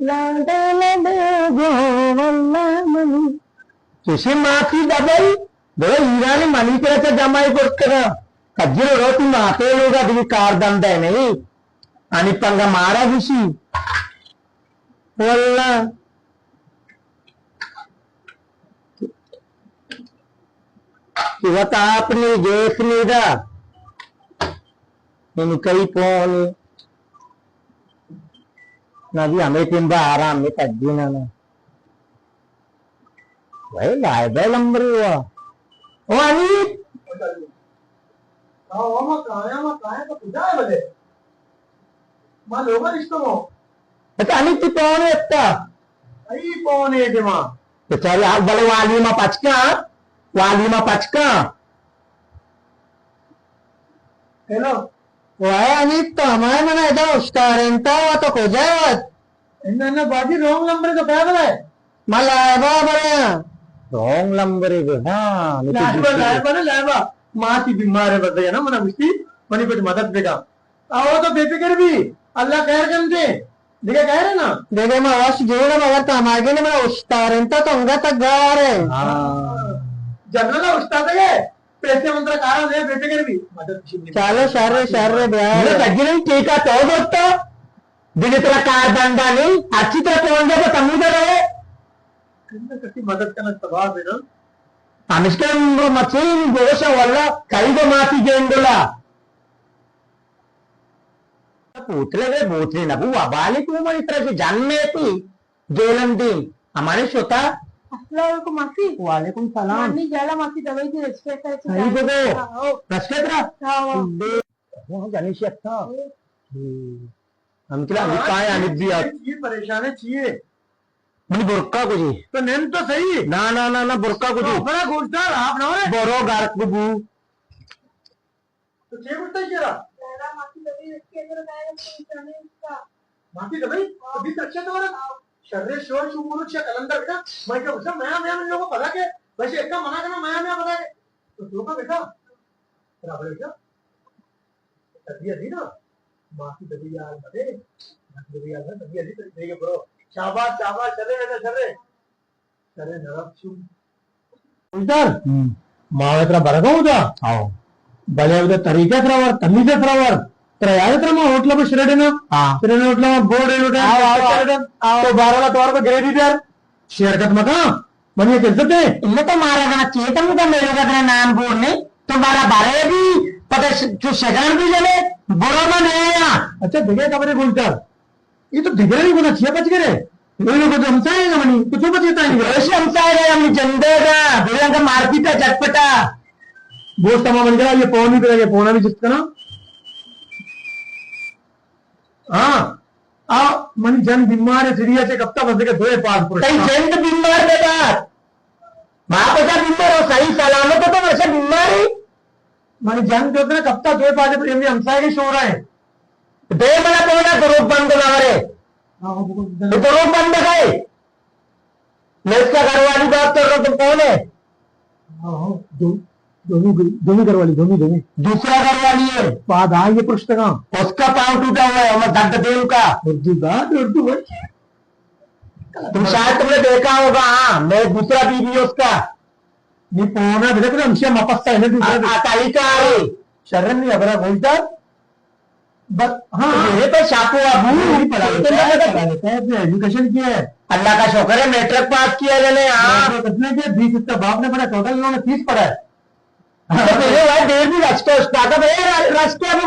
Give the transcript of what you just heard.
لاڈا لاڈا گو واللہ منی۔ چوشیں ماتی دبئی، بلے ایرانی منی کرا چا جمائی کرت کنا۔ کجر روتی ماتے لوگا دیگه کار دندہ نہیں۔ آنی پنگا مارا گوشی۔ واللہ۔ کہ وت آپ نی گیس نی دا۔ ان کئی پون۔ نہ جی ہمیں ٹیم با آرام میں تجی نہ نہ۔ بھائی لائے بھائی لمبری ہوا۔ او انیت۔ ہاں، ہاں، ما کایا، ما کایا تو کجا ہے بلے؟ ما لوگا رشتہ ہو۔ اچھا، انیت تی پون ہے اتا۔ ای پون ہے جما۔ تو چل، بلے والی ما پچکا۔ والی ما پچکا۔ ہیلو۔ وائے انیت تو ہمائے منا ادا اشتارینتا ہوا تو کجا ہے وت؟ انہ، انہ، باجی رونگ لمبرے تو پیا بلائے؟ ما لائبا بلے ہاں۔ رونگ لمبرے بے، ہاں، نی تو لائبا، دوسری لائبا نا، لائبا۔ ماتی بیمار ہے بس، ہے نا، منا گشتی، منی کچھ مدد بکا۔ آو تو بے فکر بھی، اللہ خیر کن دے۔ دیگہ خیر ہے نا؟ دیگہ ما وش جوڑ ہے، مگر تو ہمارے نے منا اشتارینتا تو انگا تک گار ہے۔ ہاں۔ جنرل اشتاد ہے، پیسے من ترا کارا دے، بے فکر بھی۔ مدد کسی نے چالو شر، شر بیا۔ میرا تجربہ ٹھیکا تو دوتا۔ دگہ ترا کار دندا نہیں، ہرچی ترا پونجا تو تمودا رہے۔ کسی مدد کرنا ثواب ہے نا۔ ہمشکا مرو مچین گوشا واللہ کئی گو ماتی گینڈولا۔ بوتلے گئے، بوتلے نہ بو، وبالے کو منی ترا جو جن میں تھی، گیلن دیم، ہمارے شوتا۔ السلام علیکم ماسی۔ وعلیکم سلام۔ مانی جالا ماسی دوائی دی رسپیکٹ ہے۔ صحیح بگو۔ ہاں، ہو۔ رسپیکٹ را؟ ہاں، ہاں۔ بے-، ہاں، جانی شیخ تھا۔ ہاں۔ ہم کلا ہاں، ہم کائے آنی دیا۔ یہ پریشان ہے چیئے؟ منی برکا کو جی۔ تو نند تو صحیح۔ نا، نا، نا، نا، برکا کو جی۔ تو بڑا گوشدار، آپ نہ ہو رہے۔ برو گارک بو۔ تو چے گوشتا شیرا؟ لیلا ماسی دبئی رکھے اگر دائے تو انسانی اس کا۔ ماسی دبئی؟ تو بیت رکھے تو ورا؟ شر شور شو مرو چیا کلندر بیٹا۔ میں کیا گوشتا، میں، میں، من لوگوں پتا کہ بس ایک کا منع کرنا، میں، میں پتا کہ۔ تو تو کا بیٹا؟ برابر بیٹا؟ تبی علی نا، ماسی دبئی حال بدے، ماسی دبئی حال بدے، تبی علی تو دیگه برو۔ شاباش، شاباش، شرے بیٹا، شرے۔ سر نرم شو۔ گلزار، ہم۔ ما وترا برگا ہوتا۔ آؤ۔ بلے ہوتا طریقہ سرا ور، تمیز سرا ور۔ ترا یاد ہے ترا ما ہوٹل پر شریڈ نا؟ ہاں۔ شریڈ ہوٹل میں بورڈ ہے، ہوٹل آؤ، آؤ، آؤ۔ شریڈ۔ آؤ۔ تو بارہ والا توار کو گریڈی در۔ شیئر کت مکا۔ منی ایک عزت ہے۔ انہیں تو مارا کنا چیتا مجھے میرے کا تیرا نام بورڈ نہیں۔ تو مارا بارے بھی پتہ ش-، جو شگان بھی جنے، برو من ہے یہاں۔ اچھا، دیکھے خبریں گلزار۔ اے تو دگرانی گونا چیا پچ گرے؟ اے لوگ تو ہمسائے گا منی، تو چو پچ گرتا ہے؟ ایسے ہمسائے گا منی جندے گا، بلے انگا مارپیٹا جھٹپٹا۔ بوس تمام من کرا، یہ پونی پہ لگے، پونا بھی جست کنا۔ ہاں، آ منی جن بیمار ہے، سڑیا سے کپتا بس کے دوئے پاس پر۔ تئی جند بیمار بے بات۔ ما پتا بیمار ہو، صحیح سلامت ہو تو ویسے بیمار ہی۔ منی جن جو اتنا کپتا دوئے پاس پر، یہ ہمسائے کے شور ہے۔ دے منا پونا دروگ بند نہ ورے۔ ہاں، ہاں، بگو، بگو۔ دروگ بند گئے۔ میں اس کا گھر والی بات کر رہا ہوں، تم کون ہے؟ ہاں، ہاں، دو-، دومی گھر-، دومی گھر والی، دومی، دومی۔ دوسرا گھر والی ہے۔ بعد آئی یہ پرشتگاں۔ اس کا پاؤں ٹوٹا ہوا ہے، میں درد دے ان کا۔ اردو بات، اردو بات۔ تم شاید تم نے دیکھا ہوگا، ہاں، میں دوسرا بیوی ہے اس کا۔ یہ پونا بلے تو ہمشہ مپستا ہے نا دوسرا۔ آ-، آ، تاریخ آ رہی۔ شرم نہیں، ابرا گوشدار۔ بس، ہاں۔ میرے پہ شاکو ابو، نہیں پڑھا لیتا ہے، پڑھا لیتا ہے، اپنے ایجوکیشن کیا ہے۔ اللہ کا شکر ہے، میٹرک پاس کیا ہے نے، ہاں۔ میٹرک کتنے کیا؟ بیس اس کا باپ نے پڑھا، ٹوٹل انہوں نے تیس پڑھا ہے۔ تو میرے بھائی دیر بھی رستے استاد ہے، بھائی، رستے ابو